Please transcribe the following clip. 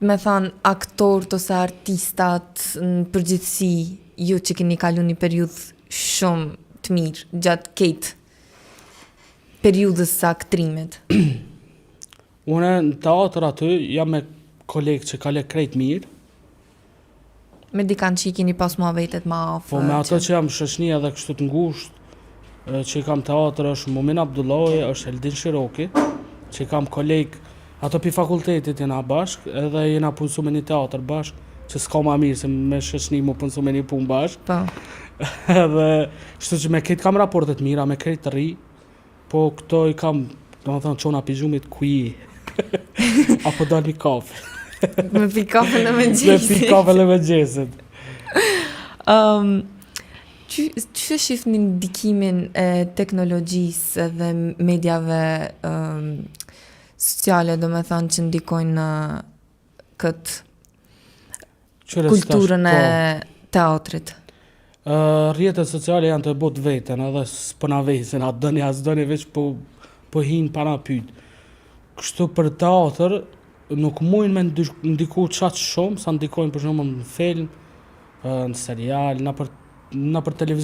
Me thanë, aktorët ose artistat në përgjithësi, ju që keni kalu një periudhë shumë të mirë gjatë kejt periudhës së aktrimit? Une në teatr aty jam me kolegë që kale krejt mirë. Me dikan që i keni pas muhabetet ma afër? Po me ato që jam shoqni edhe kështu të ngushtë, që i kam teatr është Mumin Abdullahi, është Eldin Shiroki, që i kam kolegë, ato pi fakultetit jena bashk, edhe jena punësu me një teatr bashk, që s'ka ma mirë se me shoqni mu punësu me një punë bashk. Edhe, kështu që me krejt kam raportet mira, me krejt të rri, po këto i kam, do më thonë, çona pi gjumit ku je. Apo dal mi kafe. Me pi kafe në mëngjesit. Me pi kafe në mëngjesit. Që shifni ndikimin e teknologjisë dhe mediave sociale, do me thonë, që ndikojnë në këtë kulturën e teatrit? Rrjetet sociale janë të botë veten, edhe s'po na vesin, a dëni, a s'dëni, veç po hinë pa na pyet. Kështu për teatr, nuk mujnë me ndiku qaq shumë, sa ndikojnë për shembull në film, në serial, në për televizion.